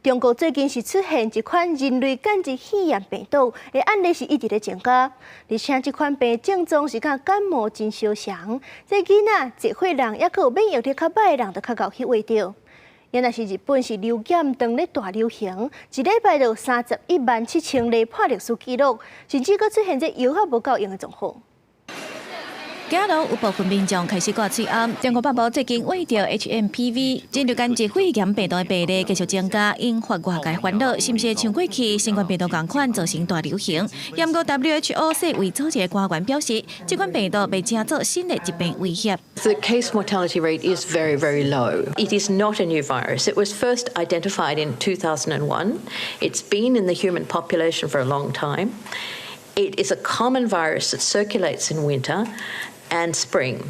中國最近是出現一款人類感染肺炎病毒的案例是一直咧增加，而且這款病症狀是佮感冒真相像，這囡仔、濟歲人抑閣有免疫力較䆀的人，就較𠢕去患著。若是日本是流感當咧大流行，一禮拜就有31萬7千例破歷史紀錄，甚至閣出現這藥仔無夠用的狀況。今日有部分民眾開始掛喙罨。中國北部最近為著 HMPV 人類感染肺炎病毒的病例繼續增加，引發外界煩惱，是毋是像過去新冠病毒仝款造成大流行？不過 WHO 世衛組織的官員表示，這款病毒袂成做新的疾病威脅。 The case mortality rate is very, very low. It is not a new virus. It was first identified in 2001. It's been in the human population for a long time. It is a common virus that circulates in winter and spring.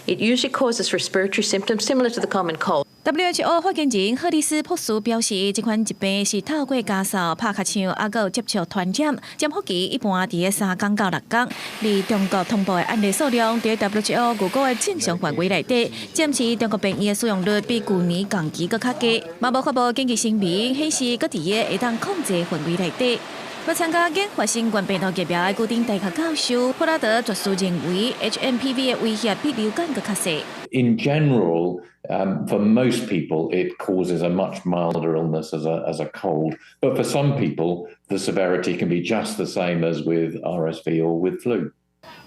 It usually causes respiratory symptoms similar to the common cold. WHO 發言人赫里斯博士表示，這款疾病是透過咳嗽、拍尻槍，抑閣有接觸傳染。潛伏期一般佇咧3工到6工。而中國通報的案例數量，佇 WHO 預估的正常範圍內底。暫時中國病院的使用率比舊年同期閣較低，嘛無發布緊急聲明，顯示閣佇咧會當控制範圍內底。欲參加研發新冠病毒疫苗的牛津大學教授普拉德爵士認為，HMPV 的威脅比流感閣較細。 In general, for most people, it causes a much milder illness as a cold. But for some people, the severity can be just the same as with RSV or with flu.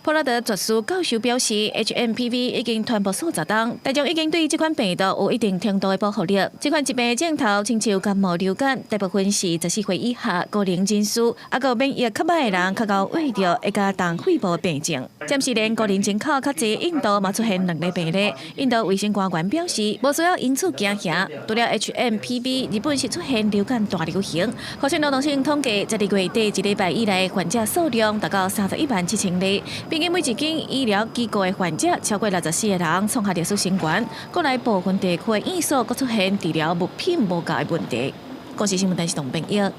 普拉德爵士教授表示，HMPV 已經傳播數十冬，大眾已經對這款病毒有一定程度的保護力。這款疾病的症頭親像感冒流感，大部分是14歲以下高齡人士，抑閣免疫較䆀的人較𠢕患著會加重肺部的病症。暫時連高齡人口較濟印度嘛出現兩例病例。印度衛生官員表示，無需要因此驚嚇。除了 HMPV，日本是出現流感大流行。厚生勞動省統計，12月底一禮拜以來，患者數量達到31萬7千例。平均每一間醫療機構的患者超過64個人，創下歷史新高。國內部分地區的院所閣出現治療物品無夠的問題。公視新聞電視董編譯。